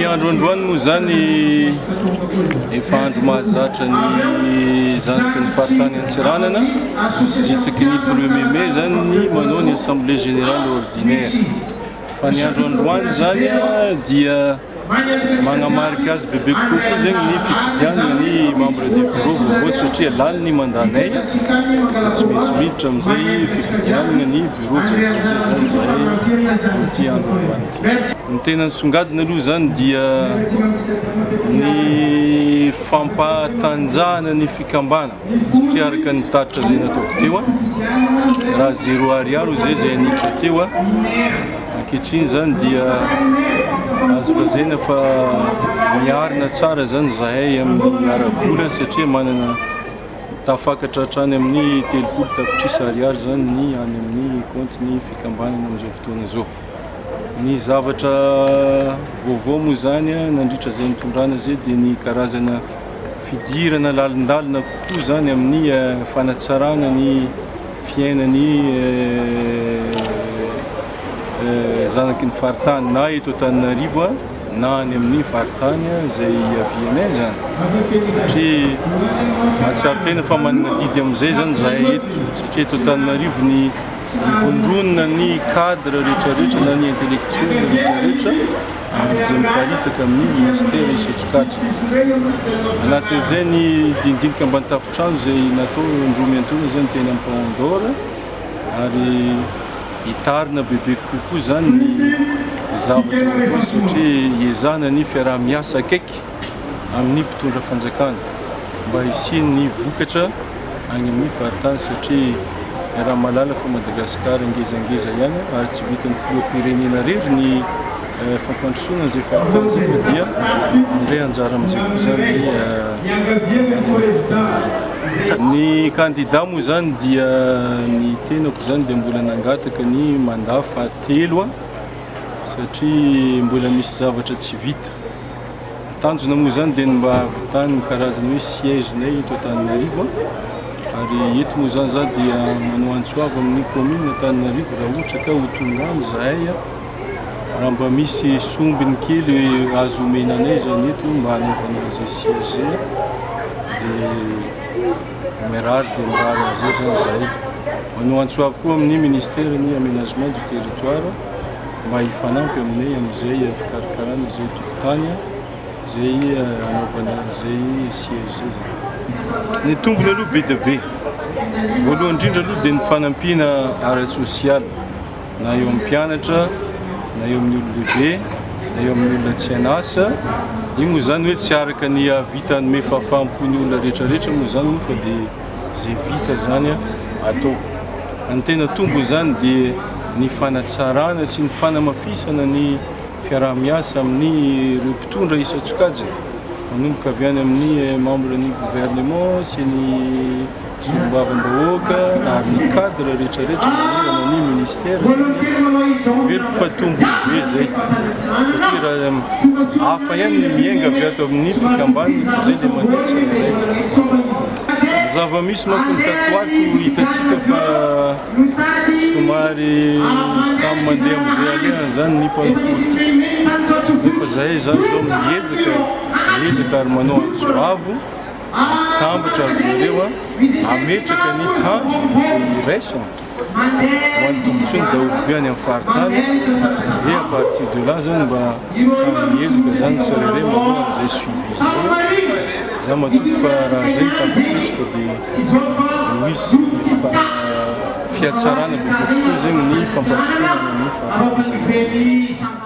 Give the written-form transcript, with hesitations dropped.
Ny andro androany moa zany efa andro mahazatra ny zanaky ny faritany Antsiranana, isaky ny premier mai zany ny manao ny assemblée générale ordinaire. Fa ny andro androany zany dia Magnamarika azy bebe kokoa zegny ny fifidianana ny membre du bureau vaovao satria lany ny mandat-nay dia tsy maintsy miditra amin'izay fifidianana ny bureau vaovao zay zany zahay amin'ity andro androany ity. Ny tena nisongadina aloha zany dia ny fampahatanjahana ny fikambanana satria araka ny tatitra izay nataoko teo raha zéro ariary izay izay niditra teo. Ankehitriny izany dia azo lazaina fa miarina tsara izany izahay amin'ny ara-bola satria manana tafakatra hatrany amin'ny 30 tapitrisa ariary izany ny any amin'ny kaontin'ny fikambanana amin'izao fotoana izao. Ny zavatra vaovao moa izany nandritra izay nitondrana izay dia ny karazana fidirana lalindalina kokoa izany amin'ny fanatsarana ny fiainan'ny zanaky ny faritany na eto Antananarivo na any amin'ny faritany izay iavianay izany satria mahatsiaro tena fa manana adidy amin'izay izany izahay eto satria eto Antananarivo ny ivondronana ny cadre rehetrarehetra na ny intellectuel rehetrarehetra izay miparitaka amin'ny ministera isan-tsokajiny. Anatin'izay ny dinidinika ambany tafontrano izay natao indroa miantoana izany teny amin'ny Paon d'Or ary hitarina bebe kokoa izany ny zavatra ho atao satria hiezahana ny fiaraha-miasa akaiky amin'ny mpitondra fanjakana mba hisian'ny vokatra any amin'ny faritany satria iaraha-mahalala fa Madagasikara ngezangeza ihany ary tsy vitan'ny filoham-pirenena irery ny fampandrosoana an'izay faritany izay fa dia mandray anjara amin'izay koa izany ny kandida moa izany dia ny tenako izany dia mbola nangataka ny mandat fahatelo satria mbola misy zavatra tsy vita. Tanjona moa izany dia ny mba hahavitany ny karazana hoe siège-nay eto Antananarivo ary eto moa izany za dia manao antso avo amin'ny commune Antananarivo raha ohatra ka ho tonga any zahay raha mba misy sombiny kely azo omena anay izany eto mba hanaovana an'izay siège zay dia mirary dia mirary an'izay izany zahay. Manao antso avo koa amin'ny ministère ny aménagement du territoire mba hifanampy aminay amin'izay fikarakarana izay tokotany izay hanaovana izay siège izay zany. Ny tombony aloha be dia be. Voalohany indrindra aloha dia ny fanampiana ara-tsosialy na eo amin'ny mpianatra na eo amin'ny olon-dehibe na eo amin'ny olona tsy an'asa. Io moa izany hoe tsy araka ny hahavita hanome fahafaham-po ny olona rehetrarehetra moa izany moa fa dia izay vita izany atao. Ny tena tombony izany dia ny fanatsarana sy ny fanamafisana ny fiaraha-miasa amin'ireo mpitondra isan-tsokajiny, manomboka avy any amin'ny membre ny gouvernement sy ny solombavambahoaka ary ny cadre rehetrarehetra manerana ny ministère. Heveriko fa tombony be izay satria raha hafa ihany ny miainga avy ato amin'ny fikambanana toy izay ilay mandeha tsirairay izany. Ny zava-misy manko ny tato ho ato hitantsika fa somary samy mandeha amin'izay alehany izany ny mpanao politika nefa zahay izany izao miezaka miezaka ary manao antso avo hampitambatra azy ireo hametraka ny tanjona izay iraisana ho an'ny tombontsoa ny daholobe any amin'ny faritany et à partir de là zany mba samy miezaka zany tsirairay manao an'izay suivi izay. Za matoky fa raha zay no tafapetraka dia ho hisy fihatsarana bebe kokoa zegny ny fampandrosoana any amin'ny faritany.